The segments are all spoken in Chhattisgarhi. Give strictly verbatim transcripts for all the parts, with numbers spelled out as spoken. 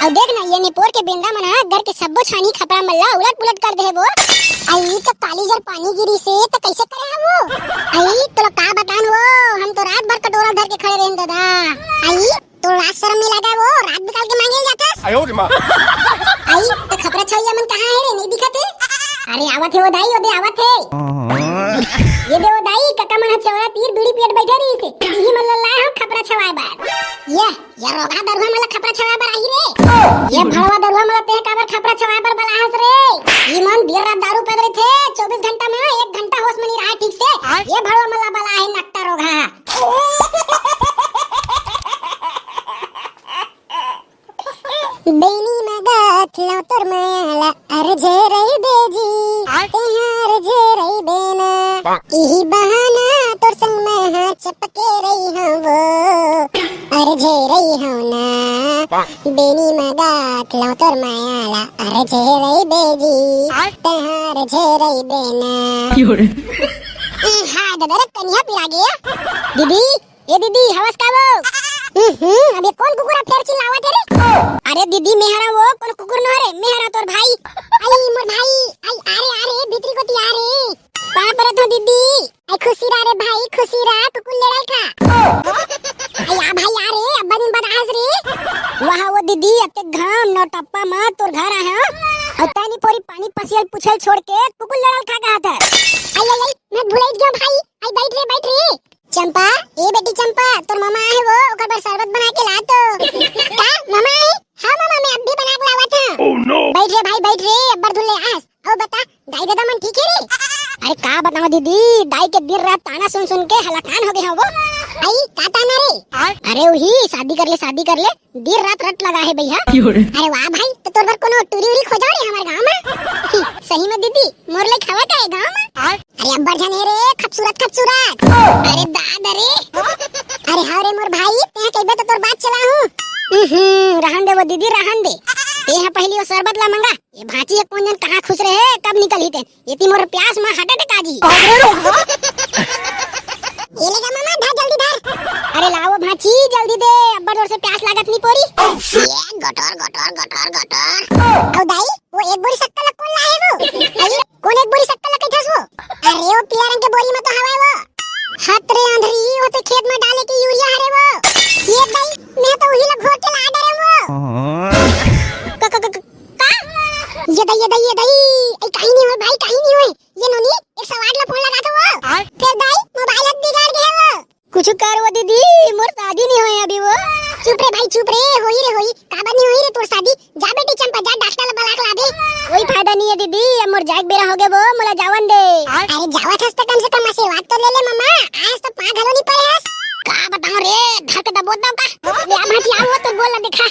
अउ देख ना, ये निपोर के बेंदरा मन ह घर के सब्बो छानी खपरा मन ला उलट पुलट कर दे हे वो। अई तो काली जर पानी गिरी से तो कैसे करे हे वो? अई तोला का बतान वो, हम तो रात भर कटोरा धर के खड़े रहेन दादा। अई तो लाज शरम नहीं लगा वो, रात बिकाल के मांगे जाथस। आई तो खपरा छवैया मन कहाँ हे रे, नहीं दिखत हे? अरे आवत हे वो दाई, ओदे आवत हे। ये दे वो दाई, कका मन ह चौरा तीर बीड़ी पियत बैठे रहिस हे, इही मन ला लाए हो खपरा छवाए बर। ये, ये रोगहा दरुहा मन ला खपरा छवाए बर आही रे। ये भड़वा दरुहा मन ला तेह काबर खपरा छवाए बर बलाहस रे? ई मन दिन रात दारू पीत रहिथे, चौबीस घंटा में एक घंटा होश में नहीं रहा ठीक से। ये भड़वा मन ला बला हे नकटा रोगहा। बेनी मगात लौतर माला अर्झे रही बेजी, तेहार झे रही बेना। इही बहाना तोर संग मैं हा चपके रही हूँ वो, अर्झे रही हूँ ना। बेनी मगात लौतर माला अर्झे रही बेजी, तेहार झे रही बेना। ए, हाँ, दादा रे, कनिहा पिरा गया। दीदी, ए दीदी, हवस का वो? हम्म, अब ये कौन कुकुर फेर चिल्लावत हे रे? अरे दीदी, मेहरा वो, कौन कुकुर नो रे? मेहरा तोर भाई। आई मोर भाई, आई, अरे, अरे, भीतरी कोती आ रे। पाँव परत हो दीदी। आई खुशी रहा रे भाई, खुशी रहा, कुकुर लड़ाई खा। आई आ भाई, आ रे, अब्बा दिन बाद आस रे। वाह वो दीदी, अते घाम नौ टप्पा मा तोर घर आया। अउ तैं निपोरी पानी पसियल पुछल छोड़ के कुकुर लड़ाई खा कहा था। आई, आई, आई, मैं भुलाई गया भाई। आई बैठ रे, बैठ रे। चंपा, ए बेटी चंपा, तोर मामा आए वो, ओकर बर शरबत बना के ला तो। का मामा आए? हाँ मामा, मैं अभी बना के लावत हूँ। Oh no! बैठ रे भाई, बैठ रे, अब्बर धुल्ले आस। अउ बता, दाई ददा मन ठीक हे रे? अरे का बताऊं दीदी, दाई के दिन रात ताना सुन सुन के हलाकान हो गए हैं वो। आई का ताना रे? अरे वही शादी कर ले, शादी कर ले, दिन रात रट लगा है भैया। अरे वाह भाई, तो तोर बर कोनो टूरी उरी खोजा रे हमारे गांव में। सही में दीदी, मोर ले खावा का है गांव में? अरे अब्बड़ झन हे रे, खूबसूरत, खूबसूरत। अरे दादा रे। अरे हाँ रे मोर भाई, तें कहिबे तो तोर बात चला हूँ। हम्म, रहन दे वो दीदी, रहन दे। तें पहली वो शरबत ला मंगा। ये भांची हे कोन जन कहाँ खुश रहे, कब निकल ही ते। ये ती मोर प्यास मा heart attack आ जी। ये ले जा मामा, धर जल्दी धर। अरे लाओ भांची, जल्दी दे, अब्बड़ जोर से प्यास लागत निपोरी। ये गटर, गटर, गटर, गटर। अउ दाई, वो एक बोरी शक्कर ला कोन लाए वो? अरे, कोन एक बोरी शक्कर ला कहिथस वो? अरे, वो पीला रंग के बोरी में तो हवा है वो। हत रे आंधरी, वो तो खेत में डाले के यूरिया हरे वो। ये दाई, मैं तो वही ला घोर के ला डरे वो। क-, क-, क-, क-, का? ये दाई, ये दाई, ये दाई, ए, कहीं नहीं होय भाई, कहीं नहीं होय। ये नोनी, एक सवाट ला फोन लगा तो वो। फिर दाई, मोबाइल हत बिगाड़ गया वो। कुछ कर वो दीदी, मोर शादी नहीं होय अभी वो। चुप रे भाई, चुप रे, होई रे होई, काबर नहीं होई रे तोर शादी? जा बेटी चंपा, जा डॉक्टर ला बला के लाबे। कोई फायदा नहीं है दीदी, अब मोर जाए के बेरा हो गया वो, मोला जावन दे। अरे जावत हस तो कम से कम आशीर्वाद तो ले ले मामा, आज तो पाँव घलो नहीं पड़े हस। का बताऊं रे, धर के दबोच दम का। ले आ भांची, आ वो तो बोल ला देखा।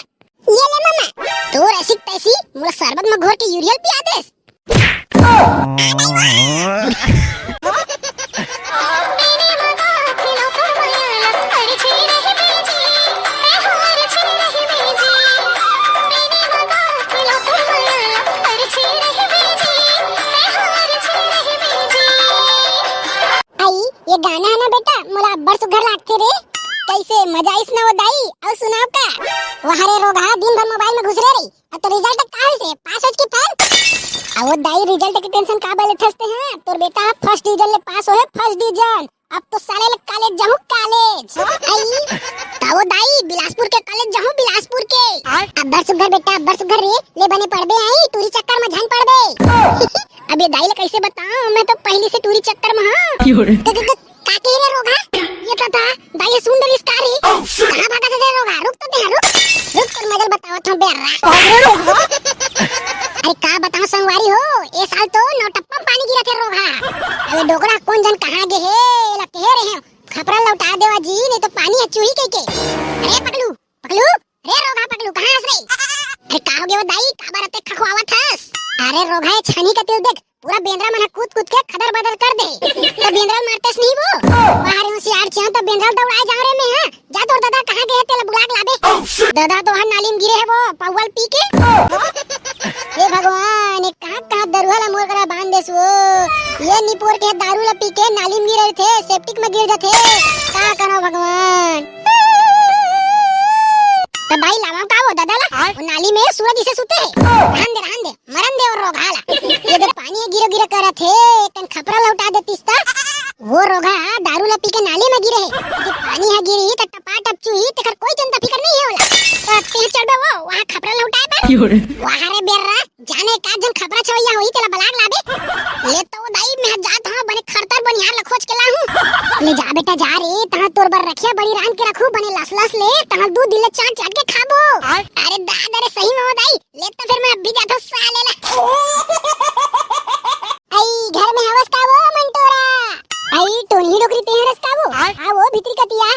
ये ले मामा, तोर ऐसी तैसी मोला शरबत में घोर के यूरियल पिया देस। आई, ये गाना है ना बेटा, मोला अब्बड़ सुघर लागथे रे। कैसे, मजा आइस ना वो दाई? अउ सुनाव का? वाह रे रोगहा, दिन भर मोबाइल में घुस रे रही। अब तो रिजल्ट का होइस रे, पास होइस कि फेल? अउ वो दाई, रिजल्ट के टेंशन काबर लेथस ते, हाँ? तोर बेटा फर्स्ट डिवीजन ले पास होहे, फर्स्ट डिवीजन। अब तो साले ले कॉलेज जाहूं, कॉलेज। आई, का वो दाई, बिलासपुर के कॉलेज जाहूं, बिलासपुर के। अब्बड़ सुघर बेटा, अब्बड़ सुघर रे, ले बने पढ़बे आई, टूरी चक्कर में झन पड़बे। अब ये दाई ला कैसे बताऊं, मैं तो पहली से टूरी चक्कर में हाँ। क्यों रे? क-, क-, क-, का कहे रे रोगहा? ये तो था, दाई ये सुन डरिस का रे? कहाँ भागत हे रे रोगहा? रुक तो दे, रुक। रुक, तोर मजा ल बतावत हूँ बेर्रा। अरे का बताऊं संगवारी हो, ए साल तो नौ टप्पा में पानी गिरत हे रोगहा। अबे डोकरा कोन जन कहाँ गे हे, एला कहे रहे हैं, खपरा लौटा देवा जी, नहीं तो पानी ह चुही कहिके। अरे पकलू, पकलू, रे रोगहा पकलू, कहाँ हस रे? अरे का हो गया वो दाई, काबर अते खखवावत हस? अरे रोगहा, ये छानी का तेल देख, पूरा बेंदरा मन ह कूद कूद के खदर बदर कर दे। तो बेंदरा ल मारतेस नहीं वो? बाहर होशियार छिया तो बेंदरा ल दौड़ाए जाओ रे मैं, हाँ? जा तोर दादा कहाँ गए हे तेला बुला के लाबे। दादा तो हर नाली में गिरे हे वो, पौवा ल पी के। हे भगवान, ये कहाँ कहाँ दरुहा ला मोर करा बांध देस वो। ये निपोर के दारू ला पी के नाली में गिरे थे, सेप्टिक में गिर जाथे। का करो भगवान? त भाई लावा का वो दादा ला? हाँ? वो नाली में सूरज इसे सुते हे। रहन दे, रहन दे, मरन दे वो रोगहा ला। ये दे पानी हे गिरो गिरो करत हे, एक कन खपरा लौटा देतिस त। वो रोगहा दारू ला पी के नाली में गिरे हे। यदि पानी ह गिरी त टपा टप चुही, तेकर कोई चिंता फिकर नहीं हे ओला। त तें चलबे वो, वहाँ खपरा लौटाए बर। वाह रे बेर्रा, जाने का झन खपरा छवैया होही, तेला बलाग लाबे। ले तो वो दाई, मैं जात हूँ, बने खरतर बनिहार ला खोज के लाहूँ। ले जा बेटा, जा रे, तहाँ तोर बर रखिया बड़ी रांध के रखू, बने लस लस ले, तहाँ दू दिन ले चाट चाट के खाबो। अरे दादा रे, सही में वो दाई, ले तो फिर मैं अभी जात हूँ साले ला। आई, घर में हवस का वो मंटोरा? आई, टोनी डोकरी ते हरस का वो? आ वो भीतरी कतिया।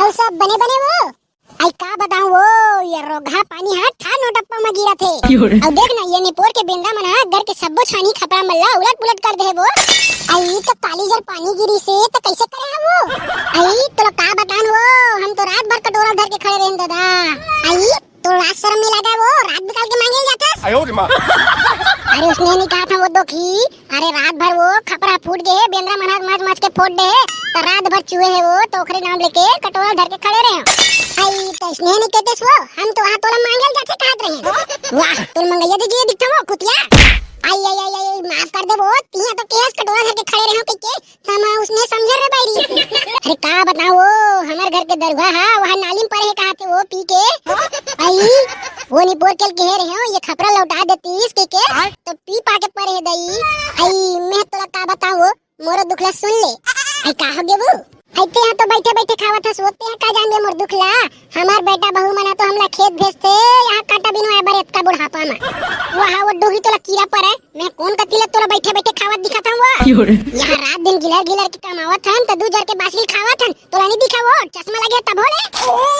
अउ सब बने बने वो? आई का बताऊं वो, ये रोगहा पानी हा ठा नोटप्पा म गिरत हे। अउ देख ना, ये निपोर के बेंदा मन हा घर के सब्बो छानी खपरा मन ला उलट पुलट कर दे हे वो। आई तो काली जर पानी गिरी से तो कैसे करे हा वो? आई तोला का बतान वो, हम तो रात भर कटोरा धर के खड़े रहेन दादा। आई तो लाज शरम नहीं लगा वो, रात बिकाल के मांगे जाथस। अरे उसने नहीं कहा था वो दोखी, अरे रात भर वो खपरा फूट गए, बेंदरा मन हा मच मच के फोड़ दे, तो रात भर चुहे हे वो, तो ओखरे नाम लेके कटोरा धर के खड़े रहे। आई तो इसने नहीं कहते वो, हम तो वहाँ तोला मांगल जाथे कहत रहे। वाह, तोर मंगैया दीदी ये दिखता वो कुतिया। आई आई आई आई, माफ कर दे वो, तिया तो केस कटोरा धर के खड़े रहे हो के, के तमा उसने समझे रे बैरी। अरे का बताओ वो, हमर घर के दरुहा हा वहाँ नाली में परे हे कहा थे वो पी के। आई वो निपोर के कहे रहे हो ये खपरा लौटा देतीस के के, तो पी पा के परे हे दई। आई मैं तोला का बताओ वो, मोरो दुखला सुन ले। आई का हो गे वो? आई ते यहाँ तो बैठे बैठे खावत हस, वो ते यहाँ का जान दे मोर दुखला। हमार बेटा बहू मना तो हमला खेत भेजते, यहाँ काटा बिनवाए बर एतका बुढ़ापा में। वहाँ वो डोही तोला कीड़ा परे, मैं कोन कति ले तोला बैठे बैठे खावत दिखत हूँ वो। यहाँ रात दिन गिलर गिलर के कमावत हन, तो दू जर के बासिल खावत हन, तोला नहीं दिखा वो, चश्मा लगे तब हो ले।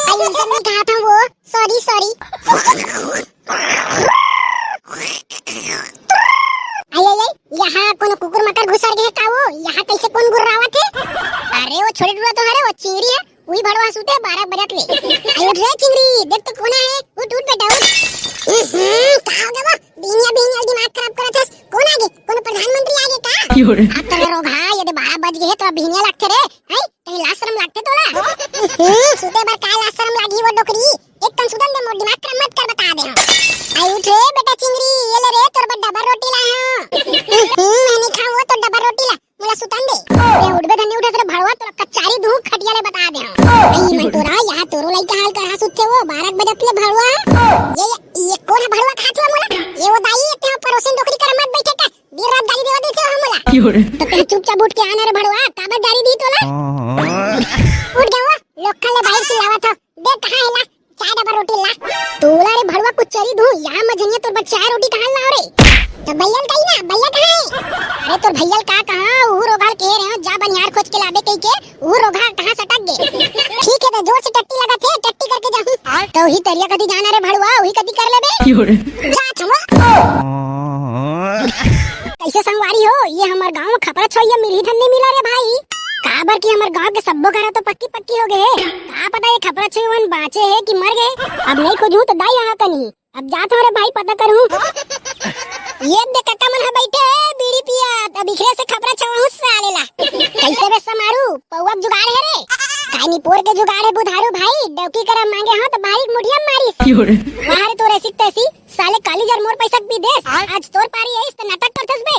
आई सब नहीं कहा था वो, सॉरी सॉरी। आई आई आई, यहाँ कोनो कुकुर मकर घुसर गए का वो? यहाँ कैसे कोन गुर्रावत हे? अरे वो छोटे टुरा तो हरे, वो चिंगरी हे, वही भड़वा सुते बारह बजत ले। आई उठ रे चिंगरी, देख तो कोन हे, उठ उठ बेटा उठ। हम्म, का हो गया वो? बिहनिया बिहनिया दिमाग खराब करत हस। कोन आगे? कोनो प्रधानमंत्री आगे का? अब तोरे रोगहा, ये दे बारह बज गए तो अब बिहनिया लगते रे, हैं? कहीं लाज शरम लागथे तोला? हम्म, सुते बर का लाज शरम लागही वो डोकरी? एक कन सुतन दे, मोर दिमाग खराब मत कर, बता दे हूँ। आई उठ रे बेटा चिंगरी, ये ले रे तोर बर डबल रोटी लाए हूँ। हम्म, मैं नहीं खाऊँ वो तो डबल रोटी ला, मोला सुतन दे। ए उठबे धन्नी उठे तेरे भड़वा, तोला कचारी दूँ खटिया ले बता दे हूँ। आई मंटोरा, यहाँ तोरो लइका हाल कहाँ सुतथे वो, बारह बजत ले भड़वा। ये, ये, ये कोन है भड़वा खात हुआ मोला? ये वो दाई, ये परोसिन डोकरी कर मत बैठे का? दिन रात गाली देवा देथे हो मोला। तो तू चुपचाप उठ के आना रे भड़वा, काबर गाली दी तोला? उठ गया वो, लोग ले बाहर चिल्लावत हो। देख कहाँ है ला, चाय डब्बा रोटी ला। तोला रे भड़वा कुछ चरी दूँ, यहाँ मझनिया तोर बर चाय रोटी कहाँ ला रे? तो भैया कही ना, भैया कहाँ है? अरे तोर भैया का कहाँ, वो रोगहा के रहे हो, जा बनिहार खोज के लाबे कही के, वो रोगहा कहाँ सटक गए। ठीक है तो जोर से टट्टी लगा थे, टट्टी करके जाऊँ। तो ही तरिया कति जाना रे भड़वा, वही कति कर लेबे। जा थमो। कैसे संगवारी हो, ये हमर गांव में खपरा छवैया मिलही धन नहीं मिला रे भाई। काबर कि हमर गांव के सब्बो घर तो पक्की पक्की हो गए। का पता ये खपरा छवैया मन बाँचे हे कि मर गए। अब नहीं खोजू तो दाई यहाँ कनी। अब जात हो रे भाई, पता करूँ। ये दे कका मन ह बैठे हे, बीड़ी पिया, अब इखरे से खपरा छवहूँ साले ला। कैसे बे समारू, पौवा के जुगाड़ है रे? कानी पोर के जुगाड़ है बुधारू भाई, डौकी करा मांगे हो तो बारीक मुठिया मारिस। वाह रे तोर ऐसी तैसी, साले काली जर मोर पैसा पी देस, आज तोर पारी आइस त नाटक करथस बे।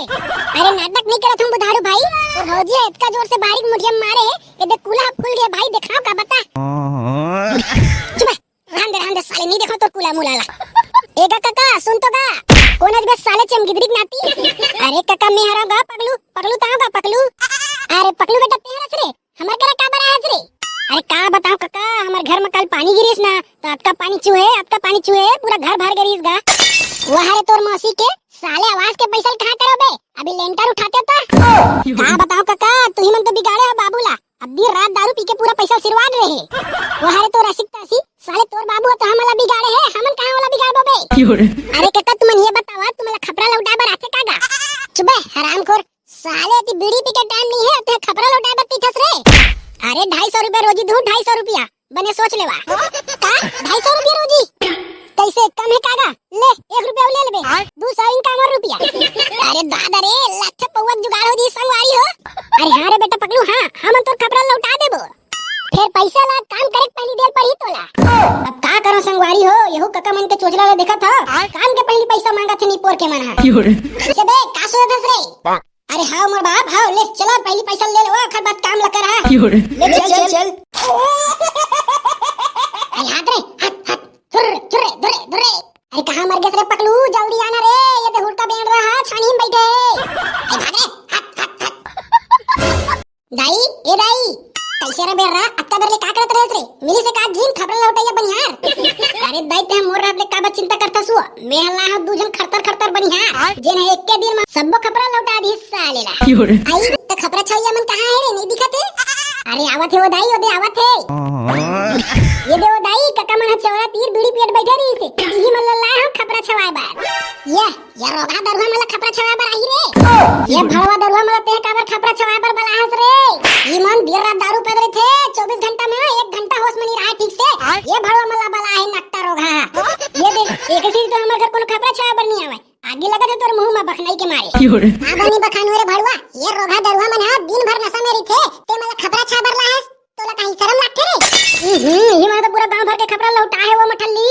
अरे नाटक नहीं करत हूँ बुधारू भाई, तोर भौजी है इतना जोर से बारीक मुठिया मारे है, ये देख कूला फूल गया भाई, दिखाओ का बता। चुप है, रहन दे, रहन दे साले, नहीं देखो तोर कूला मुला ला। ए गा काका, सुन तो गा, कौन आज बे साले चमगिदरी के नाती? अरे काका, मैं हरा गा पगलू, पगलू ताओ गा पगलू। अरे पगलू बेटा, तेरा रे, हमर करा काबर आए हस रे? अरे का बताओ कका, हमर घर में कल पानी गिरिस ना, तो अतका पानी चुहे, अतका पानी चुहे, पूरा घर भर गिरिस गा। वाह रे तोर मौसी के, साले आवास के पैसा ल कहाँ करो बे? अभी लेंटर उठाते तो। का बताओ कका, तू ही मन तो बिगाड़े हो बाबू ला। अब दिन रात दारू पी के पूरा पैसा सिरवान रहे। वाह रे तोर आशिक तासी, साले तोर बाबू तो हमला बिगाड़े है, हमन कहाँ वाला बिगाड़बो बे? अरे कका, तुमन ये बतावा, तुमला खपरा लौटा बर आथे का गा? चुबे हरामखोर, साले, अति बीड़ी पी के टाइम नहीं है, ते खपरा लौटाए बर पीथस रे। अरे, ढाई सौ रुपया रोजी दूँ, ढाई सौ रुपया, बने सोच लेवा। का? ढाई सौ रुपया रोजी? कैसे, कम है का गा? ले, एक रुपया ले लेबे। दू सौ इनका हमर रुपया। अरे दादा रे, लच्छा पौवा के जुगाड़ हो जी संगवारी हो। अरे हाँ रे बेटा पकलू, हाँ, हम तोर खपरा लौटा देबो। फेर पैसा ला काम करे के पहिली देल पड़ही तोला। अब का करो संगवारी हो, यहू कका मन के चोचला ला देखत हो, काम के पहिली पैसा मांगत हे निपोर के मन ह। से बे, का सोचत हस रे? अरे हाव मोर बाप, हाव, ले, चला पहिली पैसा ले लो, ओखर बाद काम ला कर हा। ले, चल, चल, चल। अरे हाथ रे, हाथ, हाथ, धुर्रे, धुर्रे, धुर्रे, धुर्रे। अरे कहाँ मर गेस रे पकलू, जल्दी आना रे, ये दे हुड़का बेंड़ रहा, छानी में बैठे। अरे भाग रे, हट, हट, हट। दाई, ए दाई, कैसे रे बेर्रा, अतका बेर ले का करत रहेस रे? मिलिस हे का झिन खपरा लहुटइया बनिहार? अरे दाई, ते मोर रहत ले काबर चिंता करथस ओ? मैं हल्ला हो दू झन खरतर खरतर बनिहार, जेन हे एक्के दिन म सब्बो खपरा लहुटा दिस साले ला। आई, त खपरा छवइया मन कहाँ हे रे? नहीं दिखत हे? अरे आवत हे ओ दाई, ओ दे आवत हे। ये दे ओ दाई, कका मन ह चौरा तीर बीड़ी पियत बैठे रहिस हे। इही मन ला लाए हो खपरा छवाए बर। ये, ये रोगहा दरुहा मन ला खपरा छवाए बर आही रे। ये भड़वा दरुहा मन ला तेह काबर खपरा छवाए बर बलाहस रे? ई मन दिन रात दारू पीत रहिथे, चौबीस घंटा में एक घंटा होश में नहीं रहा ठीक से। ये भड़वा मन ला बलाहे नकटा रोगहा। ये देख, एक ही तो हमर घर कोनो खपरा छवाए बर नहीं आवे। आगी लगत हे तोर मुंह म बखनई के मारे। आगो नी बखान हो रे भड़ुआ, ये रोगहा दरुहा मन ह दिन भर नशा में रहिथे, ते मन ला खपरा छवाए बर लाहस, तोला कहीं शरम लागथे रे? हम्म, ये मन तो पूरा गांव भर के खपरा लहुटा हे वो मठल्ली।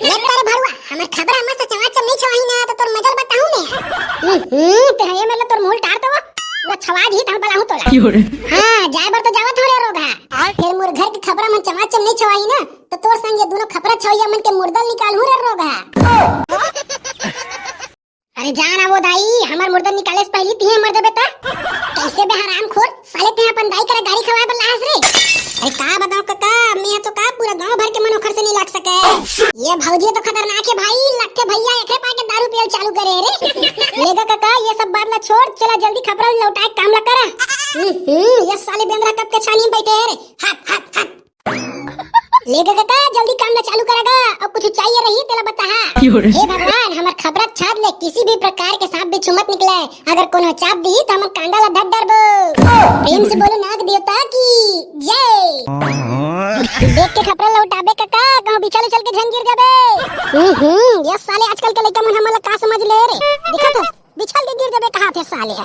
ले तोरे भड़ुआ, हमर खपरा मस्त चमाचम नहीं छवाही ना, तो तोर मजल बताहूं मैं। हम्म, ते हे मतलब तोर मुंह टार तो वो पूरा छवा दी, तहां बलाहूं तोला। हाँ, जाए बर तो जावत हो रे रोगहा। फेर मोर घर के खपरा मन चमाचम नहीं छवाही ना, तो तोर संग ये दोनों खपरा छवैया मन के मुर्दा निकालहूं रे रोगहा। अरे जा ना वो दाई, हमर मुर्दा निकाले से पहिली तिहे मर देबे त। कैसे बे हरामखोर, साले ते अपन दाई करा गारी खवाए बर लाहस रे? अरे का बताऊं कका, मैं तो का पूरा गांव भर के मन ओखर से नहीं लाग सके। ये भौजी तो खतरनाक हे भाई, लगथे भैया एकरे पाके दारू पियल चालू करे हे रे। लेगा कका, ये सब बात ला छोड़, चला जल्दी खपरा लौटाए काम ला करा। हम्म, ये साले बेंदरा कब के छानी में बैठे हे रे। हट, हट, हट। लेगा कका, जल्दी काम ला चालू करा गा, अउ कुछ चाहिए रही तेला बताहा। हे भगवान, हमर खपरा छाद ले किसी भी प्रकार के सांप बिच्छू मत निकले, अगर कोनो चाप दिही त हमर कांदा ला धर डरबो। प्रेम से बोलो नाग देवता की जय। देख के खपरा लौटाबे कका, कहूं बिछल उछल के झन गिर जाबे। हम्म, हम्म, ये साले आजकल के लइका मन हमन ला का समझ ले रे? दिखत हस, बिछल के गिर जाबे कहाथे साले ह।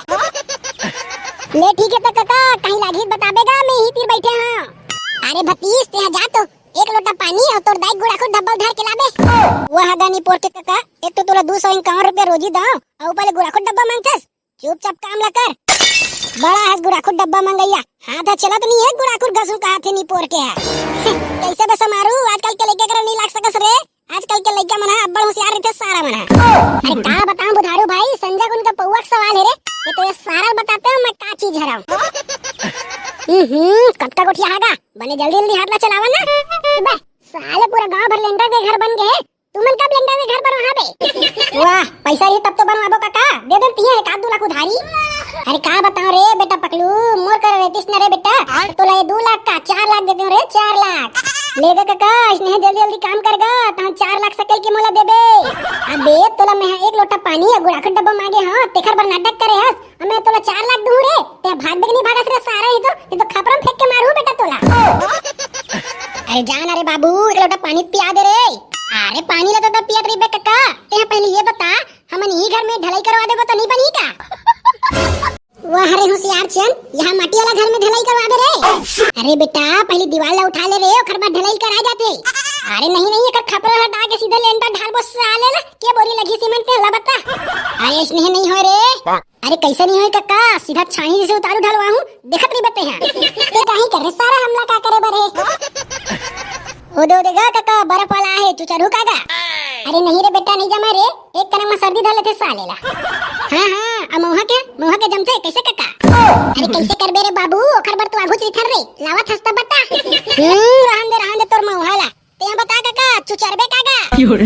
ले ठीक हे त कका, कहीं लागही त बताबे गा, मैं इही तीर बैठे हंव। अरे भतीज, तेहा जा तो, एक लोटा पानी अउ तोर दाई गुड़ाखू डब्बा धर के लाबे। वो हगा निपोर के कका, एक तो तोला दू सौ इक्यावन रुपया रोजी दंव, अउ ऊपर ले गुड़ाखू डब्बा मांगथस। चुपचाप काम ला कर। बड़ा हस गुड़ाखू डब्बा मंगइया, हाथ ह चलत नहीं हे, गुड़ाखू घसू कहाथे निपोर के ह। कैसे बे समारू, आजकल के लइका करा नहीं लाग सकस रे। आजकल के लइका मन ह अब्बड़ होशियार रहिथे सारा मन ह। अरे का बताऊं बुधारू भाई, संजय गुन का पौवा के सवाल हे रे। ये तो ये सारा बताते हो मैं का चीज हरव। हम्म, कतका गोठिया हागा, बने जल्दी जल्दी हाथ ला चलावा ना। बे, साले पूरा गांव भर लेंडर के घर बन गए, तुमन कब लेंडर के घर बनवा बे? वाह, पैसा रही तब तो बनवाबो काका, दे दे तिहे एक आध दू लाख उधारी। अरे का बताऊं रे बेटा पकलू, मोर कर रहतीस न रे बेटा, तो तोला ये दू लाख का चार लाख दे देंव रे, चार लाख। लेगा काका, इसने जल्दी जल्दी काम कर गा, तहां चार लाख सकल के मोला देबे। अबे तोला मैं एक लोटा पानी या गुड़ाखू डब्बा मांगे हंव, तेखर बर नाटक करे हस, अब मैं तोला चार लाख दूं रे, ते भागबे कि नहीं भागस रे सारा, ये तो, ये तो खपरम फेंक के मारू बेटा तोला। अरे जा ना रे बाबू, एक लोटा पानी पिया दे रे। अरे पानी ला तो तब पियत रहिबे कका, ते पहले ये बता, हमन इही घर में ढलाई करवा देबो तो नहीं बनी का? वाह रे होशियार चंद, यहाँ माटी वाला घर में ढलाई करवा दे रे। अरे बेटा, पहले दीवार ला उठा ले रे, ओकर बाद ढलाई करा जाथे। अरे नहीं नहीं, एकर खपरा हटा के सीधा लेंटर ढालबो साले ला, के बोरी लगी सीमेंट के ला बता। अरे इसने नहीं होय रे। अरे कैसे नहीं होय कका, सीधा छाही जैसे उतारू ढलवाहूं, देखत रहिबे ते हा। ते काहे करे सारा हमला का करे बर हे? ओ दे, ओ दे गा कका, बर्फ वाला हे, चुचरू का गा? अरे नहीं रे बेटा, नहीं जमा रे, एक कनक में सर्दी धर लेथे साले ला। हाँ, हाँ, अब मउहा के, मउहा के जमथे, कैसे कका? अरे कैसे करबे रे बाबू, ओखर बर तू आघू चिथर रे, लावत हस त बता। हम्म, रहन दे, रहन दे तोर मउहा ला। ते बता कका, चुचरबे का गा?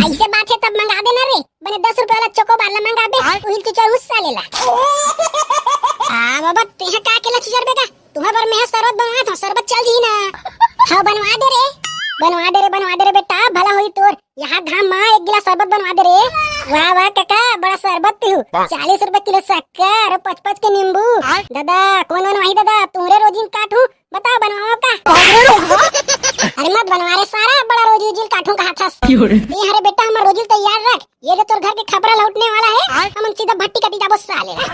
ऐसे बात हे तब मंगा देना रे, बने दस रुपया वाला चोकोबार ला मंगाबे, उही चुचर उस साले ला। आ बाबा, ते का के ला चुचरबे का? तुहर बर मैं सरबत बनवात हंव, सरबत चल जी ना। हाँ, बनवा दे रे, बनवा दे रे, बनवा दे रे बेटा, भला होई तोर। यहाँ घाम मा एक गिलास सरबत बनवा दे रे। वाह, वाह, काका, बड़ा सरबत पीहू। चालीस रुपए किलो शक्कर अउ पचपच के नींबू। दादा, कोन बनवाही दादा? तुहरे रोजिन काटहूँ, बताओ, बनवाओ का? अरे मत बनवा रे सारा, बड़ा रोजी उजिल काटूं कहा थस। ये हरे बेटा, हमर रोजिल तैयार रख, ये दे तोर घर के खपरा लौटने वाला है, हमन सीधा भट्टी कती जाबो साले ला।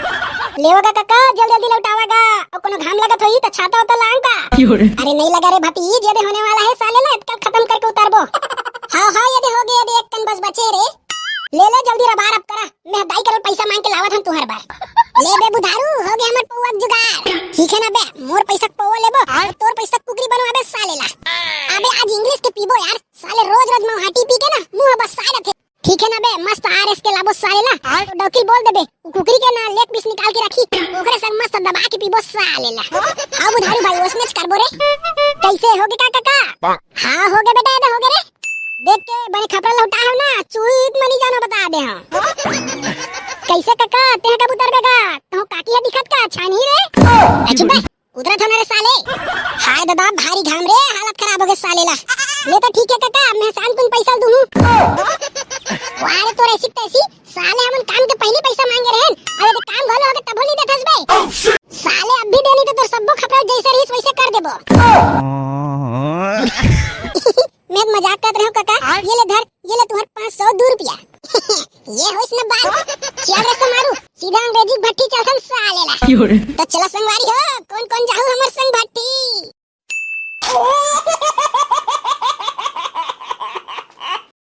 लेवगा कका, जल्दी जल्दी लौटावगा, अउ कोनो घाम लगत होई त छाता उता लांग का। अरे नहीं लगा रे भतीज, ये दे होने वाला है साले ला, अतका ल खतम करके उतारबो। हाँ हाँ, ये दे होगे, ये दे एक कन बस बचे रे। ले ले जल्दी रबार अब करा, मैं दाई करा पैसा मांग के लावत हन तुहर बर। ले बे बुधारू, होगे हमर पौवा के जुगाड़। ठीक है ना बे, मोर पैसा के पौवा लेबो, अउ तोर पैसा के कुकरी बनवाबे साले ला। अबे आज English के पीबो यार, साले रोज रोज मौहाटी पी के ना मुंह बस साले थे। ठीक है ना बे, मस्त आर एस के लाबो साले ला। तो डौकी ल बोल देबे, उ कुकरी के ना leg piece निकाल के रखी, ओकरे संग मस्त दबा के पीबो साले ला। हाँ बुधारू भाई, ओसनेच करबो रे। कैसे होगे का कका? हाँ होगे बेटा, ये दे होगे रे। देख के बने खपरा लौटा हो ना, चुईत मनी जानो बता दे हाँ। कैसे कका, तेह कब उतरबे गा? तोह काकी ह दिखत का, छानी रे। ए, चुप बे, उतरत हो ना रे साले। हाय दादा, भारी घाम रे, हालत खराब होगे साले ला। ले तो ठीक है कका, मैं शाम तुम पैसा दूँ। वाह रे, तोर ऐसी तैसी, साले हमन काम के पहली पैसा मांगे रहेन, अबे तो काम घलो होगे तभो नहीं देथस बे। साले अब भी देनी तो तोर सब्बो खपरा जैसे रहीस वैसे कर देबो। मैं मजाक करत रहेंव कका। ये ले धर, ये ले तुहर पाँच सौ दू रुपया। ये होइस न बात। चल रे समारू, सीधा अंग्रेजी भट्टी चलथन साले ला। तो चला संगवारी हो, कौन कौन जाहू हमर संग भट्टी?